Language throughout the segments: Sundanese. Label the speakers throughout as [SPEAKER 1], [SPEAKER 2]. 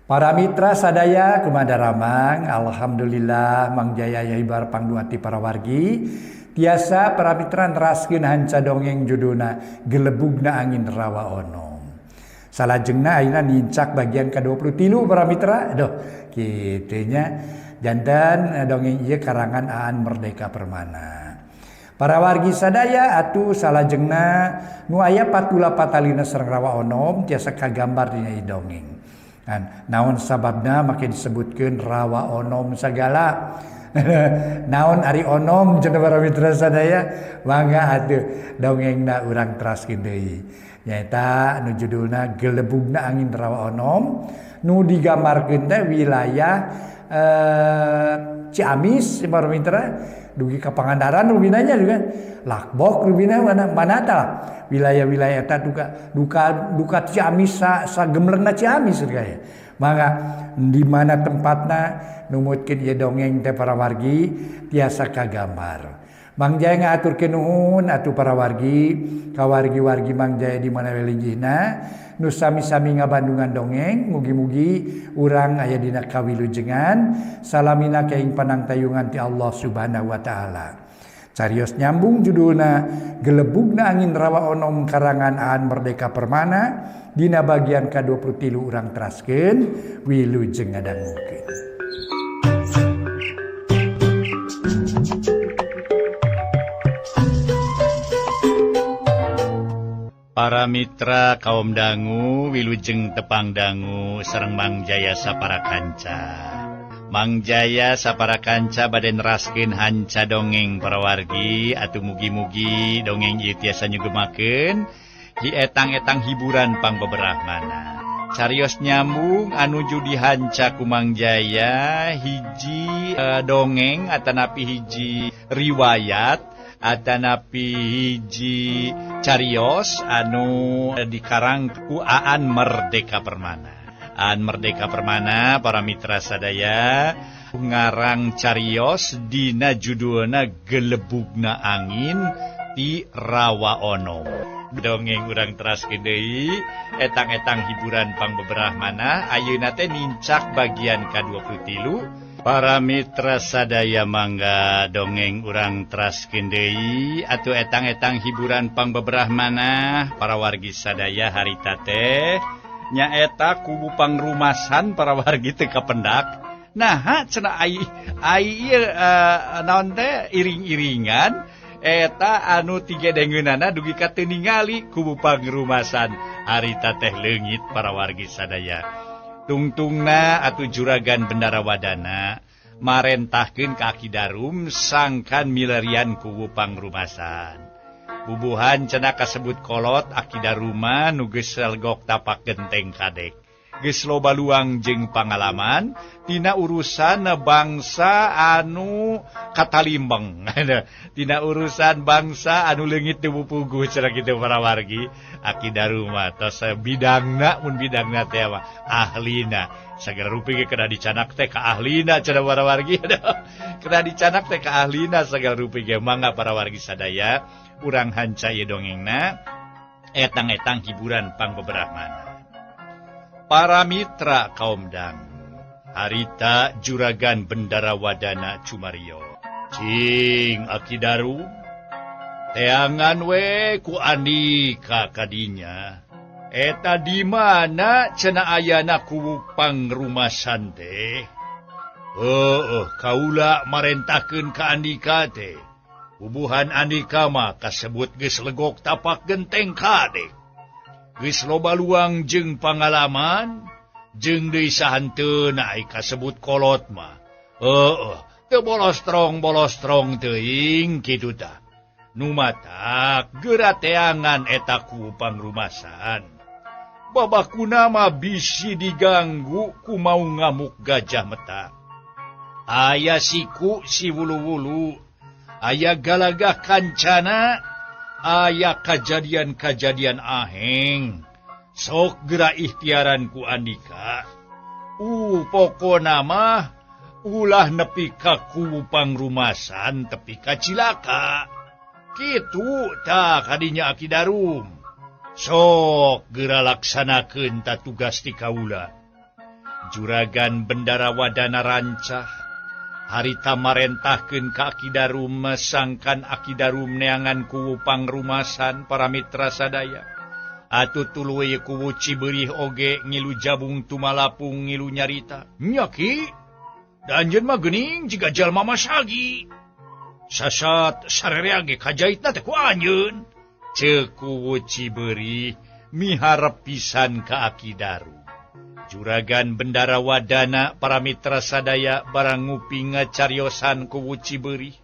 [SPEAKER 1] Para mitra sadaya, kumaha daramang? Alhamdulillah, Mang Jaya hibar pangduati para wargi tiasa para mitra neraskeun hanca dongeng judulna Gelebugna Angin Rawa Onom. Salajengna ayeuna nincak bagian ke-23, para mitra. Aduh, kitu nya, janten dongeng ieu karangan Aan Merdeka Permana. Para wargi sadaya, atuh salajengna nu aya patula patalina sareng Rawa Onom tiasa kagambar dina ieu dongeng. Kan, naon sababna make disebutkeun Rawa Onom sagala? Naon ari onom cenah, para mitra sadaya? Mangga atuh dongengna urang teraskeun deui. Nyaeta nu judulna Gelebugna Angin Rawa Onom, nu digambarkeun teh wilayah Ciamis, para mitra, dugi ka Pangandaran rupina nya, juga Lakbok rupina, mana mana tah wilayah-wilayah eta duka duka duka Ciamis, sa sagemlengna Ciamis kaya. Mangga, di mana tempatna numutkeun ieu dongeng teh, para wargi, tiasa kagambar. Mang Jaya ngahaturkeun nuhun atuh, para wargi, ka wargi-wargi Mang Jaya di mana we linggihna nu sami-sami ngabandungan dongeng. Mugi-mugi urang aya dina kawilujengan salamina kaing panangtayungan ti Allah Subhanahu wa taala. Carios nyambung judulna Gelebugna Angin Rawa Onom karangan Aan Merdeka Permana, dina bagian ka-23 urang teraskeun. Wilujeng ngadangukeun.
[SPEAKER 2] Para mitra kaum dangu, wilujeng tepang dangu sareng Mang Jaya sapara kanca. Mang Jaya sapara kanca bade neraskeun hanca dongeng, para wargi. Atuh mugi-mugi dongeng ieu tiasa nyugemakeun hi etang-etang hiburan pang beberahmana. Carios nyambung anuju dihanca ku Mang Jaya hiji dongeng atanapi hiji riwayat atanapi hiji carios anu dikarang ku Aan Merdeka Permana. Aan Merdeka Permana, para mitra sadaya, ngarang carios dina judulna Gelebugna Angin ti Rawa Onom. Dongeng urang teraskeun deui, etang-etang hiburan pang beberahmana. Ayeuna teh nincak bagian ka-23. Para mitra sadaya, mangga dongeng urang teraskeun deui atuh, etang-etang hiburan pang beberahmana. Para wargi sadaya, harita teh nyaeta kubu pangrumasan, para wargi, teu kapendak. Nah, cenah ai ai ieu naon teh, iring-iringan eta anu tiga dengeunana dugi ka teu ningali kubu pangrumasan harita teh leungit. Para wargi sadaya, tungtungna atuh Juragan Bendara Wadana marentahkeun ka Aki Darum sangkan milarian kubu pangrumasan. Bubuhan cenah kasebut kolot Aki Daruma nu geus legok tapak genteng kadek, geus loba luang jeung pangalaman tina urusan bangsa anu katalimbeng, tina urusan bangsa anu leungit teu puguh cenah kitu, para wargi. Aki Daruma tos bidangna, mun bidangna teh mah ahlina segala rupi ge kedah dicanak teh ka ahlina cenah, para wargi, kedah dicanak teh ka ahlina segala rupi ge. Mangga, para wargi sadaya, urang hanca ieu dongengna, etang-etang hiburan pang beberahmana. Para mitra kaum dangu, harita Juragan Bendara Wadana cumario, "Cing Aki Daru, teangan we ku andika kadinya. Eta di mana cenah ayana kubu pangrumasan teh?" "Heeh, kaula marentahkeun ka andika teh. Bubuhan andika mah kasebut geus legok tapak genteng kadek, geus loba luang jeung pangalaman, jeung deui sahanteuna ai kasebut kolot mah. Heeh, teu bolostrong bolostrong teuing kitu tah. Nu matak geura teangan eta kubu pangrumasan. Babakuna mah bisi diganggu ku mau ngamuk gajah meta. Aya siku si wulu-wulu, aya galagah kancana, aya kajadian-kajadian aheng. Sok geura ikhtiaran ku andika. Pokona mah ulah nepi ka kubu pangrumasan tepi ka cilaka." Kitu tah kadinya Aki Darum. "Sok geura laksanakeun ta tugas ti kaula." Juragan Bendara Wadana rancah harita marentahkeun ka Aki Darum sangkan Aki Darum neangan kuwu pangrumasan para mitra sadaya. Atuh tuluy kuwu Cibeurih oge ngilu jabung tumalapung ngilu nyarita. Nya Ki, da anjeun mah geuning jiga jalma masagi. Sasat sarerea ge kajaitna teh ku anjeun. Ceuk kuwu Cibeurih miharep pisan ka Aki Darum. Juragan Bendara Wadana para mitra sadaya barang nguping ngacariosan kuwu Cibeurih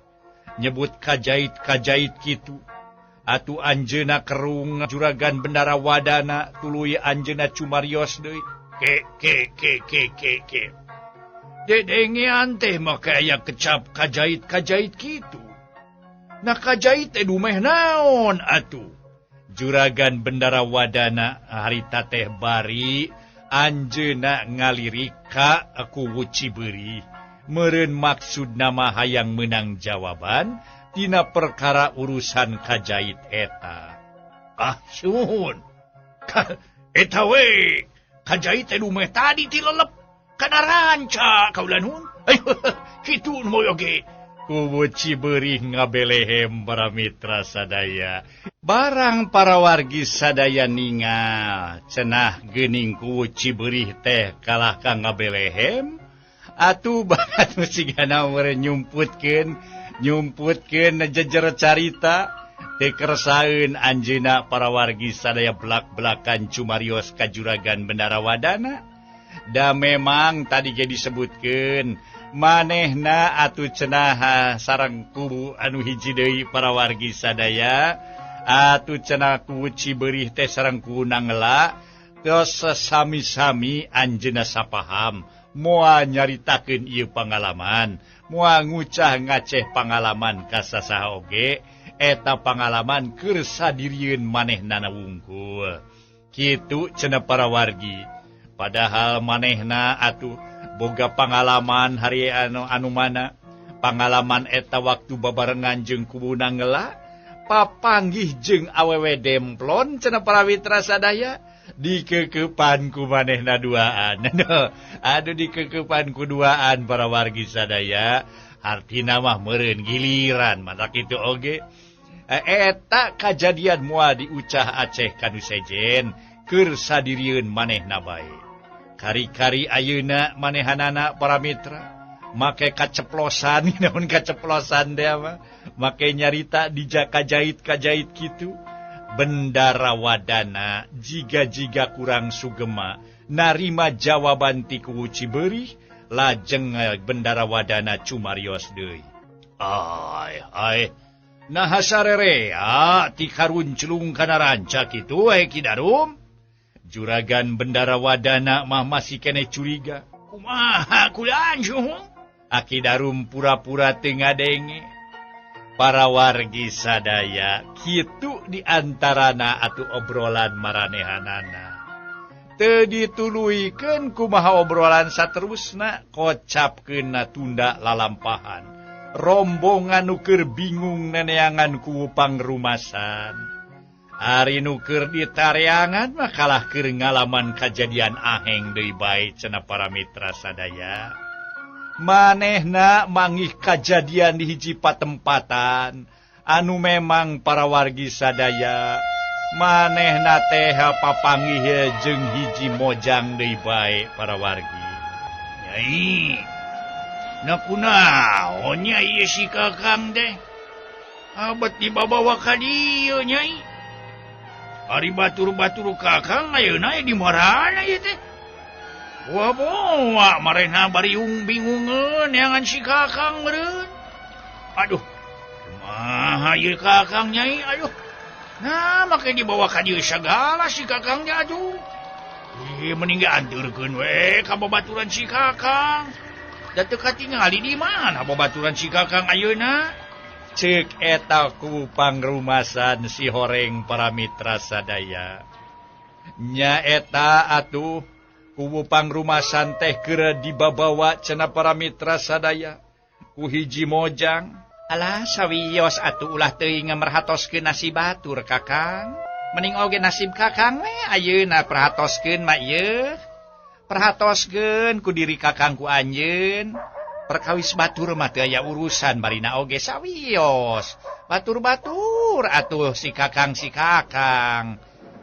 [SPEAKER 2] nyebut kajait-kajait kitu. Atuh anjeunna kerung Juragan Bendara Wadana tuluy anjeunna cumarios deui. Ke ke ke ke ke ke. Dedengean teh make aya kecap kajait-kajait kitu. Nah kajait teh dumeh naon atuh. Juragan Bendara Wadana harita teh bari anjeunna ngalirik ka kuwu Cibeurih. Meureun maksudna mah hayang meunang jawaban tina perkara urusan kajait eta. Ah suhun. Eta we kajait teh dumeh tadi ti lelep kana ranca kaula nuhun. Kitu nu oge. Kuwu Cibeurih ngabelehem para mitra sadaya. Barang para wargi sadaya ningal cenah geuning kuwu Cibeurih teh kalah ka ngabelehem atuh bakat sigana meureun nyumputkeun jejer carita teu kersaeun anjeunna para wargi sadaya blak-blakan cumarios ka Juragan Bendara Wadana. Da memang tadi ge disebutkeun manehna atuh cenah sareng kuwu anu hiji deui para wargi sadaya atuh cenah kuwu Cibeurih teh sareng kuwu Nangela tos sami-sami anjeunna sapaham moal nyaritakeun ieu pangalaman moal ngucah ngaceh pangalaman ka sasaha oge eta pangalaman keur sadirieun manehnana wungkul kitu cenah para wargi. Padahal manehna atuh boga pangalaman hari anu mana pangalaman eta waktu babarengan jeung kuwu Nangela papanggih jeung awewe demplon cenah para mitra sadaya dikekepan ku manehna duaan. Aduh dikekepan ku duaan para wargi sadaya artina mah meureun giliran mata kitu oge. Eta kajadian moal diucah Aceh kanu sejen keur sadirieun manehna bae. Kari-kari ayeuna manehanana para mitra make kaceplosan naon kaceplosan teh mah make nyarita dijaka-jait-kajait kitu. Bendara Wadana jiga-jiga kurang sugema narima jawaban ti kuwu Cibeurih lajeng Bendara Wadana cumarios deui. Ai ai naha sarerea ti karunclung kana ranca kitu we Ki Darum. Juragan Bendara Wadana mah masih keneh curiga. Kumaha kulanjung? Aki Darum pura-pura teu ngadenge. Para wargi sadaya kitu di antarana atuh obrolan maranehanana. Teu dituluykeun kumaha obrolan saterusna kocapkeunna tunda lalampahan. Rombongan nu keur bingung neneangan kuwu pangrumasan. Ari nu keur ditareangan mah kalah keur ngalaman kajadian aheng deui bae cenah para mitra sadaya. Manehna mangih kajadian di hiji patempatan anu memang para wargi sadaya manehna teh papanggih jeung hiji mojang deui bae para wargi. Nyai, na kunaon nya ieu si Kakang teh? Abet dibabawa ka dieu Nyai. Ari batur-batur Kakang ayeuna di marana ieu teh? Wah boa marehna bariung bingungeun neangan si Kakang meureun. Aduh, kumaha ieu Kakang Nyai? Aduh. Nah, make dibawa ka dieu sagala si Kakang nya aduh. Ih, mending ge anteurkeun we ka babaturan si Kakang. Da teu katingali di mana babaturan si Kakang ayeuna? Ceuk eta ku pangrumasan si horeng para mitra sadaya. Nya eta atuh kuwu pangrumasan teh keur dibabawa cenah para mitra sadaya ku hiji mojang. Alah sawios atuh ulah teuing ngamerhatoskeun nasib batur Kakang. Mending oge nasib Kakang we ayeuna perhatoskeun mah ieu. Perhatoskeun ku diri Kakang ku anjeun. Perkawis batur mah teu aya urusan barina oge sawios. Batur-batur atuh si Kakang si Kakang.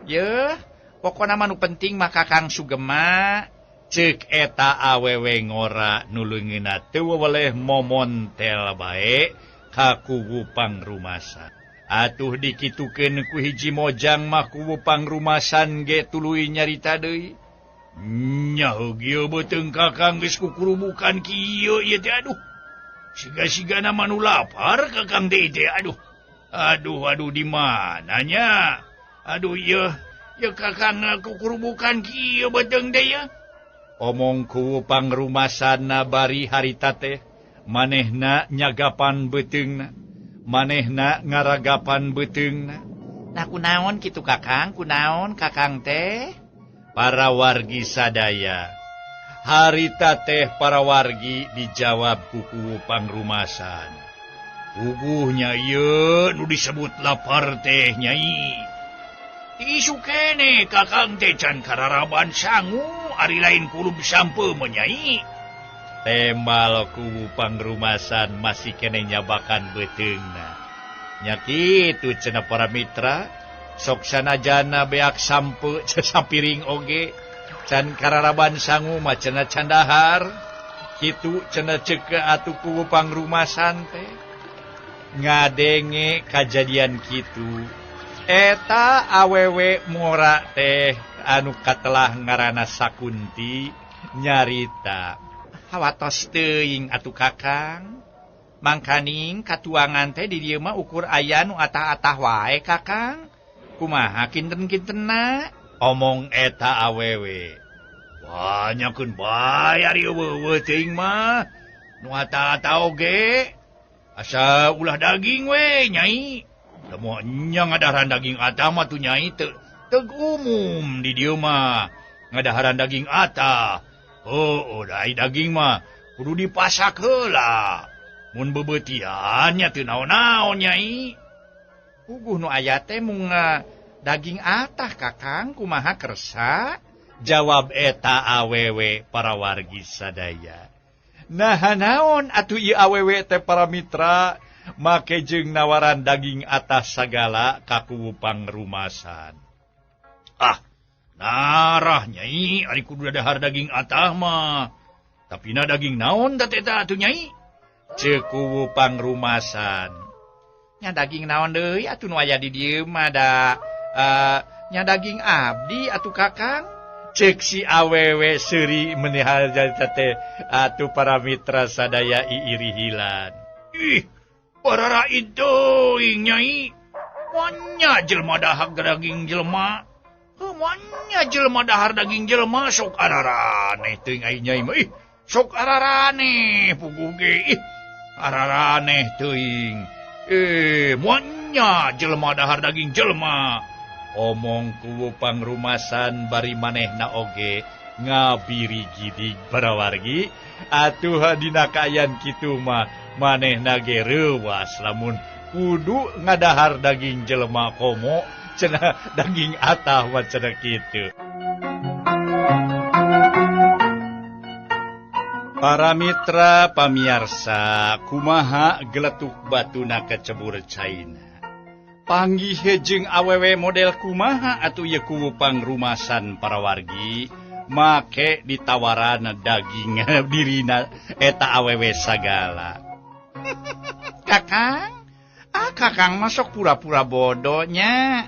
[SPEAKER 2] Yeuh, pokona mah nu penting mah Kakang sugema. Ceuk eta awewe ngora nu leungeunna teu weleh momontel bae ka kuwu pangrumasan. Atuh dikitukeun ku hiji mojang mah kuwu pangrumasan ge tuluy nyarita deui. Nyaho kieu beuteung Kakang geus kukurubukan kieu ieu teh aduh. Siga-sigana mah nu lapar Kakang teh teh aduh. Aduh aduh di mana nya? Aduh ieu, ieu Kakang kukurubukan kieu beuteung teh ieu. Omong kuwu pangrumasanna bari harita teh manehna nyagapan beuteungna, manehna ngaragapan beuteungna. Nah kunaon kitu Kakang, kunaon Kakang teh? Para wargi sadaya. Harita teh para wargi dijawab ku kuwu pangrumasan. Puguhnya ieu nu disebut lapar teh nyai. Isu kene Kakang teh can kararaban sangu ari lain kulub sampe mah nyai. Tembal kuwu pangrumasan masih kene nyabakan beuteungna. Nya kitu cenah para mitra, sok sanajana beak sampe sapiring oge can kararaban sangu mah cenah candahar. Kitu cenah ceuk atuh kuwu pangrumasan teh. Ngadenge kajadian kitu. Eta awewe ngora teh anu katelah ngaranna Sakunti nyarita. Hawatos teuing atuh Kakang. Mangkaning katuangan teh di dieu mah ukur aya nu atah-atah wae Kakang. Kumaha kinten-kintenna? Omong eta awewe. Banyakeun bae ari eueuh teuing mah. Nu atah-atah oge. Asa ulah daging we nyai. Teu nya ngadaharan daging atah mah tuh nyai teu teu umum di dieu mah. Ngadaharan daging atah. Oh, oh, daging mah kudu dipasak heula. Mun beubeutian nya teu naon-naon nyai. Puguh nu aya teh mung daging atah Kakang, kumaha kersa? Jawab eta awewe para wargi sadaya. Nah naon atuh ieu awewe teh para mitra make jeung nawaran daging atas sagala ka kuwu pangrumasan. Ah, narah nyai ari kudu dahar daging atah mah. Tapi na daging naon da teh atuh nyai? Ceuk kuwu pangrumasan. Nya daging naon deui atuh nu aya di dieu mah da nya daging abdi atuh Kakang. Ceuk si awewe seuri meuni harita teh atuh para mitra sadaya iirihilan. Ih, parara teuing nyai. Moanya jelema dahar daging jelema. Moanya jelema dahar daging jelema sok araraneh teuing ai nyai mah. Ih, sok araraneh puguh ge. Ih, araraneh teuing. Moanya jelema dahar daging jelema. Omong kuwu pangrumasan bari manehna oge ngabiri gidig para wargi. Atuh dina kaayaan kitu mah manehna ge reuwas lamun kudu ngadahar daging jelema komo cenah daging atah mah cenah kitu. Para mitra pamiarsa, kumaha geletuk batuna kecebur caina. Panggih jeung awewe model kumaha atuh ieu kuwu pangrumasan para wargi make ditawaran daging dirina eta awewe sagala. Kakang, ah Kakang masuk pura-pura bodohnya.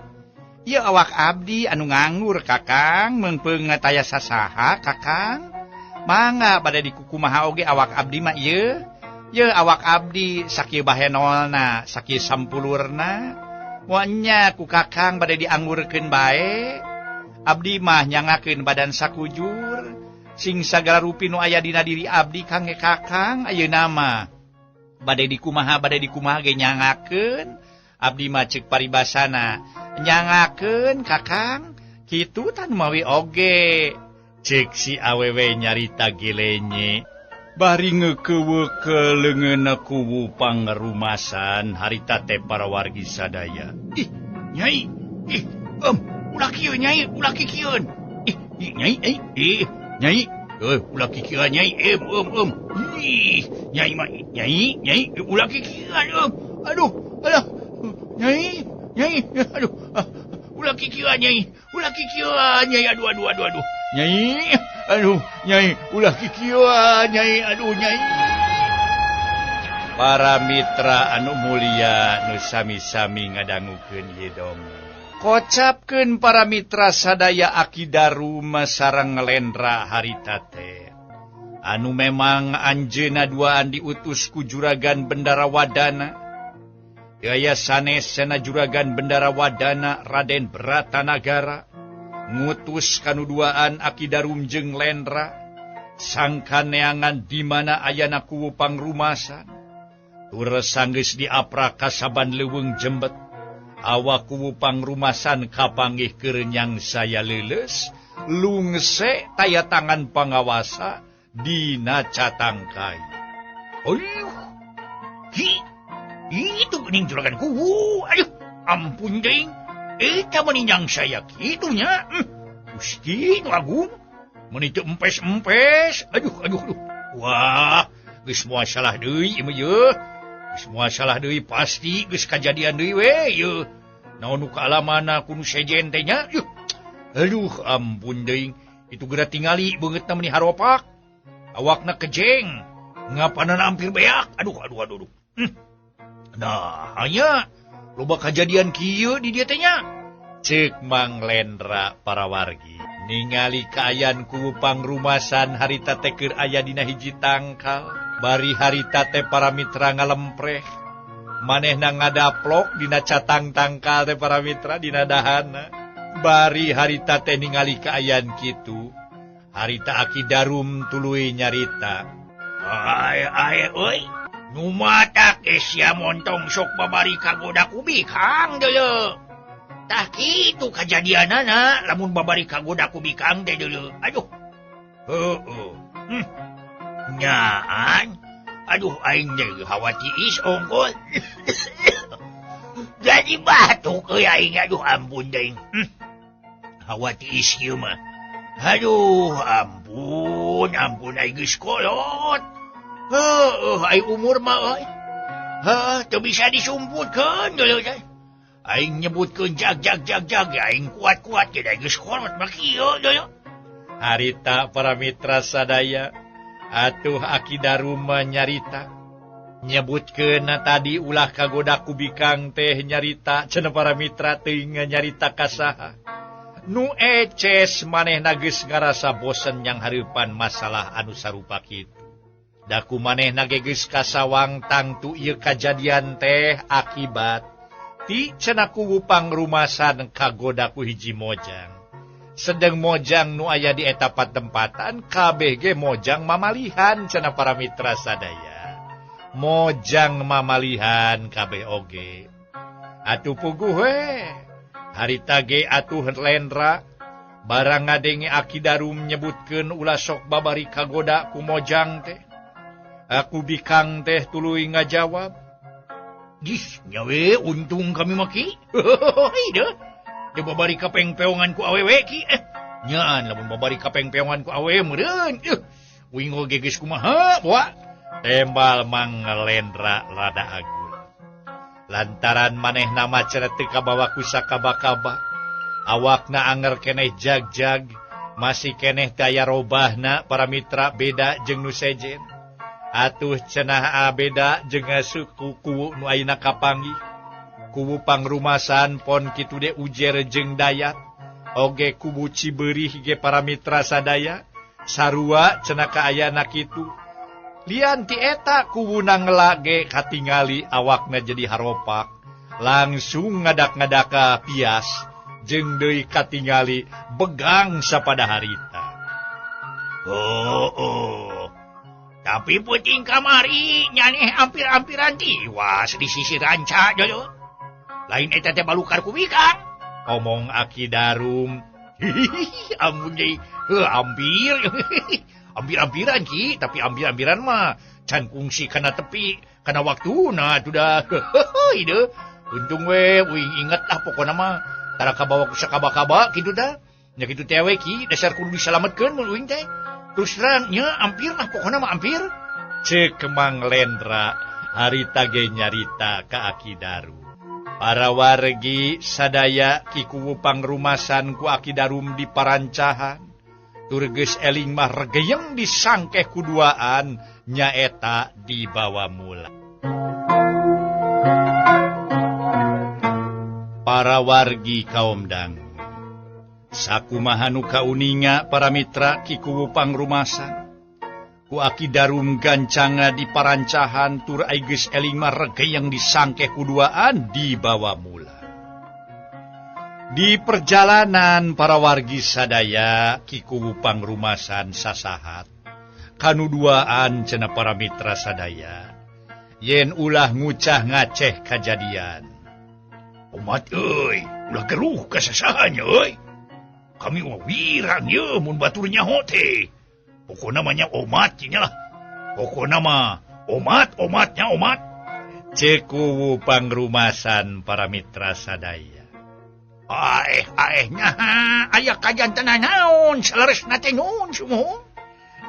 [SPEAKER 2] Ieu awak abdi anu nganggur Kakang, meungpeung taya sasaha Kakang. Mangga bade dikukumaha oge awak abdi mah ieu. Ieu awak abdi sakieu bahenolna, sakieu sampulurna. Moanya ku Kakang bade dianggurkeun bae. Abdi mah nyangakeun badan sakujur. Sing sagala rupi nu aya dina diri abdi kangge Kakang ayeuna mah. Bade dikumaha ge nyangakeun. Abdi mah ceuk paribasana nyangakeun Kakang kitu tan mawi oge. Ceuk si awewe nyarita gelenye. Bari ngeukeue leungeunna kuwu pangrumasan harita teh para wargi sadaya. Ih, nyai, ih, ulah kieu nyai, ulah kikieun. Ih, nyai, ih, Nyai, ulah kikieuan Nyai. Ih, Nyai mah Nyai, Nyai ulah kikieuan. Aduh, alah. Nyai, Nyai, aduh. Ulah kikieuan Nyai, ulah kikieuan Nyai. Aduh, aduh, aduh, aduh. Nyai, aduh, Nyai, ulah kikieuan Nyai, aduh Nyai. Para mitra anu mulia nu sami-sami ngadangukeun ieu dongeng. Kocapkeun para mitra sadaya Aki Darum sareng Lendra harita teh. Anu memang anjeunna duaan diutus ku Juragan Bendara Wadana. Gaya sanes cenah Juragan Bendara Wadana Raden Bratanagara ngutus kanu duaan Aki Darum jeung Lendra sangka neangan di mana ayana kuwu pangrumasan. Tur sanggeus diaprak ka saban leuweung jembet. Awak kuwu pangrumasan kapanggih keur nyang saya leuleus lungse taya tangan pangawasa dina catangkai. Ayuh, hi, itu geuning juragan kuwu. Aduh, ampun deing. Eta meni nyang saya kitu nya. Gusti nu agung, meuni teu empes-empes. Aduh, aduh, aduh. Wah, geus moal salah deui ieu mah yeuh. Geus moal salah deui pasti geus kajadian deui we yeuh. Naon nu kaalamana ku nu sejen teh nya? Yuh. Aduh, ampun deui. Itu geura tingali beungeutna meuni haropak. Awakna kejeng. Ngapanan hampir beak. Aduh, aduh, aduh, aduh. Nah, hanya loba kajadian kieu di dieu teh nya. Ceuk Mang Lendra para wargi. Ningali kaayaan kuwu pangrumasan harita teh keur aya dina hiji tangkal. Bari harita teh para mitra ngalempreh. Manehna ngadaplok dina catang tangkal teh para mitra dina dahana. Bari harita teh ningali kaayaan kitu. Harita Aki Darum tuluy nyarita. Ai ai euy, nu matak sia montong sok babari kagoda ku bikang deuleu. Tah kitu kajadianana lamun babari kagoda ku bikang teh deuleu. Aduh. Heueuh. Nyaan. Aduh aing deui hawa tiis ongkol. Jadi batuk euy aing, aduh ampun deui. Hawa tiis kieu mah. Aduh ampun, ampun aing geus kolot. Heueuh aing umur mah euy. Heuh teu bisa disumputkeun deuleu teh. Aing nyebutkeun jag jag jag jag aing kuat-kuat ge da geus kolot mah kieu deuleu. Harita para mitra sadaya atuh Aki Darum nyarita nyebutkeun tadi ulah kagoda ku bikang teh nyarita cenah para mitra teuing nyarita ka saha. Nu eces manehna geus ngarasa bosen yang hareupan masalah anu sarupa kitu. Da ku manehna ge geus kasawang tangtu ieu kajadian teh akibat ti cenah kuwu pangrumasan kagoda ku hiji mojang. Sedeng mojang nu aya di eta patempatan kabeh ge mojang mamalihan cenah para mitra sadaya. Mojang mamalihan kabeh oge. Atuh puguh we. Harita ge atuh Lendra barang ngadenge Aki Darum nyebutkeun ulah sok babari kagoda ku mojang teh. Aku bikang teh tuluy ngajawab. Gih, nyawe untung kami mah ki. Heuh. Dia babari kapengpeongan ku awewe ki. Nyaan lamun babari kapengpeongan ku awewe meureun. Uing oge geus kumaha boa. Tembal Mang Lendra rada agul. Lantaran manehna mah cenah teu kabawa ku sakaba-kaba. Awakna anger keneh jag-jag, masih keneh teu aya robahna para mitra beda jeung nu sejen. Atuh cenah beda jeung suku kuwu nu ayeuna kapanggih. Kubu pangrumasan pon kitu de ujer jeung dayat. Oge kubu Cibeurih ge para mitra sadaya sarua cenah kaayana kitu. Lian ti eta kubu nangela ge katingali awakna jadi haropak. Langsung ngadak-ngadaka pias jeung deui katingali begang sapada harita. Oh, oh. Tapi peuting kamari nyaneh ampir-ampiran tiwas di sisi ranca deuleu. Lain eta teh balukar ku bikang. Omong Aki Darum. Hihihi, ampun deui. Heuh, hampir. Hampir-hampiran ki, tapi hampir-hampiran mah can kungsi kana tepi, kana waktuna atuh dah. Hehehe, deui. Untung we uing inget ah pokona mah tara kabawa ku sakaba-kaba kitu dah. Nya kitu teh we ki, dasar kudu disalametkeun mun uing teh. Terus terang nya ampir lah pokona mah ampir. Ceuk Mang Lendra harita ge nyarita ka Aki Darum. Para wargi sadaya Ki Kuwu pangrumasan ku Aki Darum di parancahan. Tur geus eling mah regeyeng disangkeh kuduaan nyaeta dibawa mula. Para wargi kaum dangu. Sakumaha nu kauninga para mitra Ki Kuwu pangrumasan. Ku Aki Darum gancanga di parancahan tur ai geus eling mah regeyeng disangkeh kuduaan dibawa mula. Di perjalanan para wargi sadaya Ki Kuwu pangrumasan sasahat. Kanu duaan cenah para mitra sadaya. Yen ulah ngucah ngaceh kajadian. Omat euy, ulah geruh ka sasaha nya euy. Kami mah wirang ye mun batur nyaho teh. Pokona mah nya omat nya lah. Pokona mah omat omatnya omat. Ceuk Kuwu pangrumasan para mitra sadaya. Aeh aeh nya aya kajantenan naon saleresna teh nuhun sumuhun.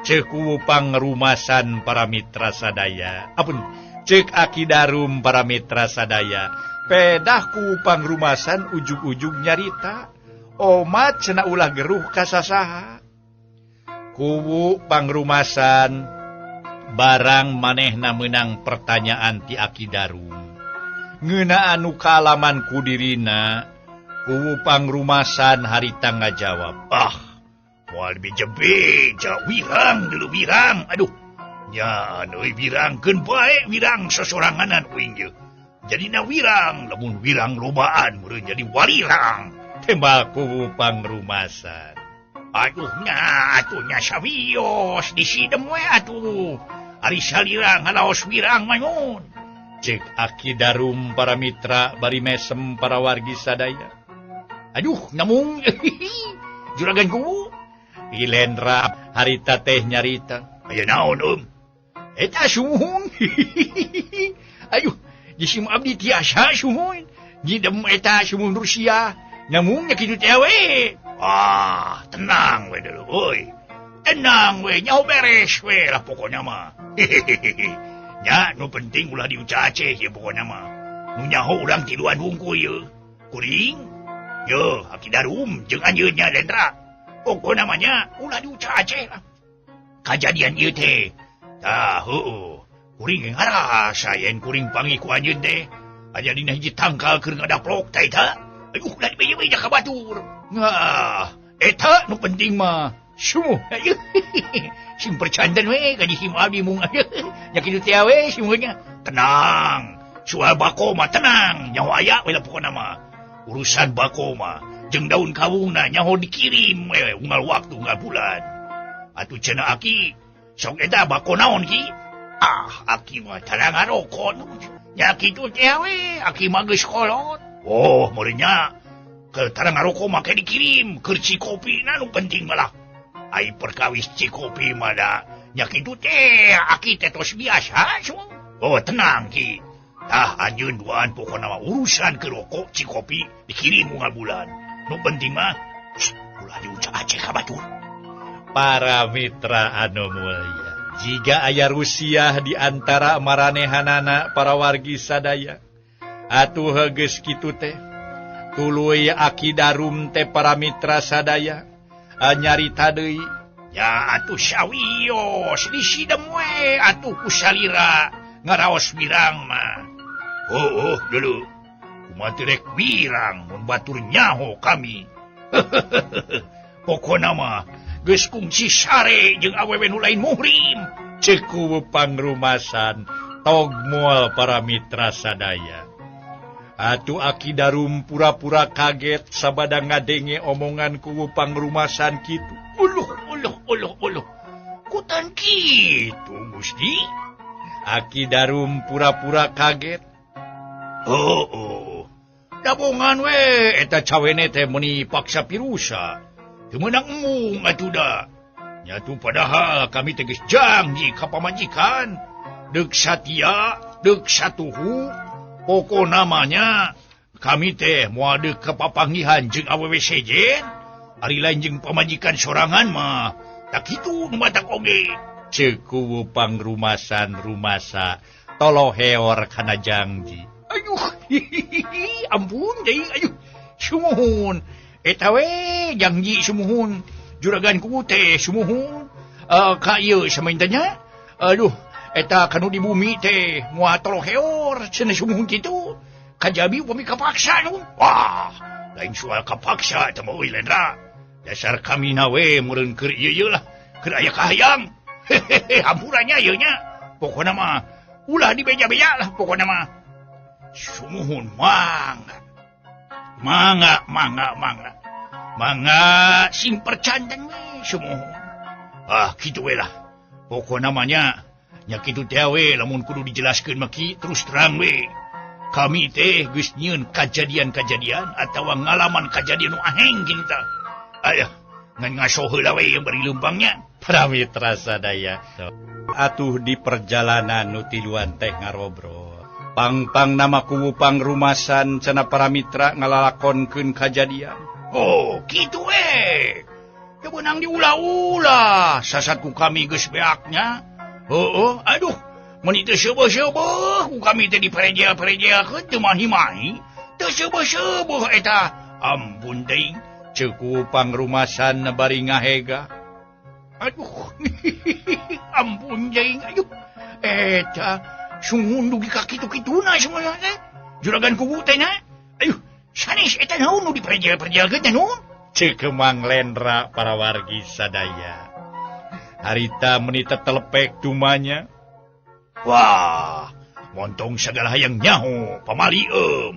[SPEAKER 2] Ceuk Kuwu pangrumasan para mitra sadaya. Apun ceuk Aki Darum para mitra sadaya. Pedah Kuwu pangrumasan ujug-ujug nyarita. Omat cenah ulah geruh ka sasaha. Kuwu pangrumasan barang manehna meunang pertanyaan ti Aki Darum. Ngeunaan nu kaalaman ku dirina. Kuwu pangrumasan harita ngajawab. Ah, moal beja-beja wirang dulu wirang. Aduh, nya euy wirangkeun bae wirang sosoranganan uing ye. Jadina wirang, lamun wirang lobaan meureun jadi walirang. Tembal kuwu pangrumasan. Aduh nya atuh nya sawios disidem we atuh. Ari salira ngalaos wirang mah nyun. Ceuk Aki Darum para mitra bari mesem para wargi sadaya. Aduh namung juragan kuwu. Ki Lendra harita teh nyarita. Aya naon om? Eta sumuhun. Aduh, jisim abdi tiasa sumuhun. Nyidem eta sumuhun Rusia. Namung nya kitu teh we. Ah, tenang we dulu euy. Tenang we, nyaho beres we lah pokona mah. Nya nu penting ulah diucaceh ye pokona mah. Nu nyaho urang tiluan hungkul ye. Kuring yo Aki Darum jeung anjeun nya Lendra. Pokona mah nya ulah diucaceh lah. Kajadian ieu teh. Tah heueuh. Kuring ngarasa yen kuring panggih ku anjeun teh. Aya dina hiji tangkal keur ngadaplok teh eta. Aduh, ulah dibeja-beja ka batur. Ngah, eta nu penting mah. Sumuh. Sing percanten we ka jisim abdi mung. Nya kitu teh we sumuhnya. Tenang. Soal bako mah tenang, nyaho aya we lah pokona mah. Urusan bako mah jeung daun kawungna nyaho dikirim we unggal waktu unggal bulan. Atuh cenah aki, sok eta bako naon ki? Ah, aki mah tara ngarokok. Nya kitu teh we, aki mah geus kolot. Oh, meureun nya ke tara ngarokok mah ke dikirim keur cikopi na nu penting malah. Ai perkawis cikopi mah da nya kitu teh aki teh tos biasa sung. Oh, tenang ki. Tah anjeun duaan pokona mah urusan ke rokok cikopi dikirim unggal bulan. Nu penting mah ulah diucap aceh ka batur. Para mitra anu mulia, jika aya Rusiah di antara maranehanana para wargi sadaya, atuh geus kitu teh tuluy Aki Darum teh para mitra sadaya nyarita deui. Ya atuh sawios disidem we atuh ku salira ngaraos wirang mah. Oh, oh dulu kumaha teu rek wirang mun batur nyaho kami. Pokona mah geus kungsi sare jeung awewe nu lain muhrim. Ceuk Kuwu pangrumasan tog moal para mitra sadaya. Atuh Aki Darum pura-pura kaget sabada ngadenge omongan Kuwu pangrumasan kitu. Uluh uluh uluh uluh. Kutan kitu Gusti. Aki Darum pura-pura kaget. Oh, oh. Dabongan we eta cawene teh meuni paksa pirusa. Teu meunang embung atuh da. Nyatu padahal kami teh geus janji ka pamajikan. Deuk satia, deuk satuhu. Pokona mah nya kami teh moal deuk ka papanggihan jeung awewe sejen. Ari lain jeung pamajikan sorangan mah. Tak kitu nu matak oge. Ceuk kuwu pangrumasan rumasa toloheor kana jangji. Ayuh, ampun deui ayuh. Sumuhun. Eta we jangji sumuhun. Juragan kuwu teh sumuhun. Ka ieu samaintanya. Aduh, eta kanu di bumi teh moal toloheor cenah sumuhun kitu. Kajabi upami kapaksa nu. Wah, lain soal kapaksa eta mah euy Lendra. Dasar kami nawe meureun keur ieu lah, keur aya kahayang. Hehehe, hampurannya ieu nya. Pokona mah ulah dibeja-beja lah pokona mah. Sumuhun mangga. Mangga, mangga, mangga. Mangga sing percanten we sumuhun. Ah, kitu we lah. Pokona mah nya nya kitu teh we lamun kudu dijelaskeun mah ki terus terang we. Kami teh geus nyieun kajadian-kajadian atawa ngalaman kajadian nu aheng kita. Ayah, ngan ngaso heula we bari leumpangnya. Para mitra sadaya, atuh di perjalanan nu tiluan teh ngarobrol. Pang-pang nama kuwu pangrumasan cenah para mitra ngalalakonkeun kajadian. Oh, kitu we. Teu meunang diulah-ulah, sasat ku kami geus beaknya. Heueuh, aduh. Mun teu seubeuh-seubeuh ku kami teh diperejel-perejelkeun teu mahi-mahi. Teu seubeuh-seubeuh eta. Ampun teuing, ceuk kuwu pangrumasan bari ngahega. Aduh, ampun teuing, aduh. Eta sungguh dugi ka kitu-kituna semuanya teh. Juragan kuwu teh nya. Ayuh, sanes eta naon nu diperejel-perejelkeun teh nu? Ceuk Mang Lendra para wargi sadaya. Harita meuni tetelepek tumanya. Wah, montong sagala hayang nyaho pamali eum.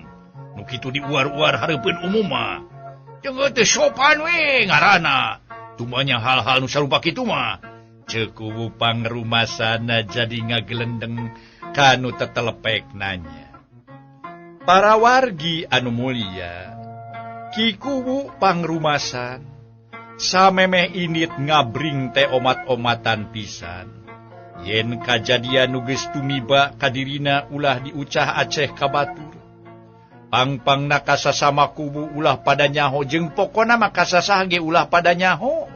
[SPEAKER 2] Nu kitu diuar-uar hareupeun umum mah. Jeung teu sopan we ngaranna. Tumanya hal-hal nu sarupa kitu mah. Ceuk kuwu pangrumasana jadi ngagelendeng kanu tetelepek nanya. Para wargi anu mulia, Ki Kuwu pangrumasan samemeh indit ngabring teh omat-omatan pisan. Yen kajadian nu geus tumiba kadirina ulah diucah aceh ka batur. Pangpangna kasasama kuwu ulah pada nyaho jeung pokona mah kasasah ge ulah pada nyaho.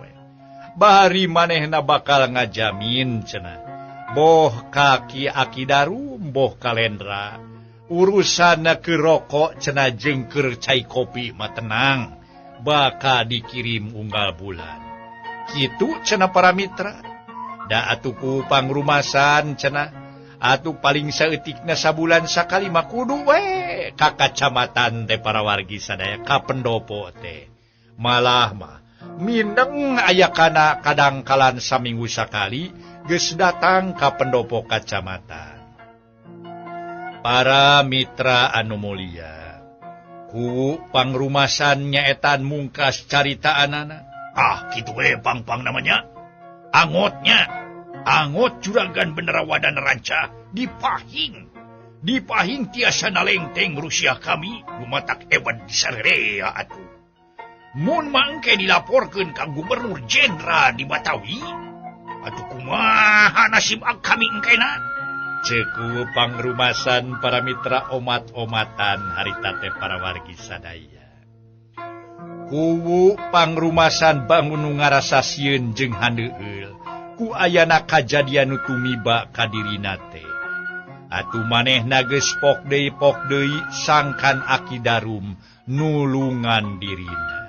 [SPEAKER 2] Bari manehna bakal ngajamin cenah. Boh ka Ki Aki Daru, boh ka Lendra. Urusanna keur rokok cenah jeung keur cai kopi mah tenang, bakal dikirim unggal bulan. Kitu cenah para mitra. Da atuh ku pangrumasan cenah atuh paling saeutikna sabulan sakali mah kudu we ka kacamatan teh para wargi sadaya ka pendopo teh. Malah mah mindeng aya kana kadangkalan saminggu sakali geus datang ka pendopo kacamatan. Para mitra anu mulia, kuwu pangrumasan nyaetan mungkas caritaanana. Ah, kitu we pang-pang namanya. Angotnya, angot juragan benerawadan ranca dipahing. Dipahing tiasa nalengteng Rusia kami lumatak hebat disarerea atuh. Mun mangke dilaporkeun ka Gubernur Jenderal di Batawi, atuh kumaha nasib kami engkena? Ceuk kuwu pangrumasan para mitra omat-omatan harita teh para wargi sadaya. Kuwu pangrumasan bangun nu ngarasa sieun jeung handeueul ku ayana kajadian nu tumiba ka dirina teh. Atuh manehna geus pok deui sangkan Aki Darum nulungan dirina.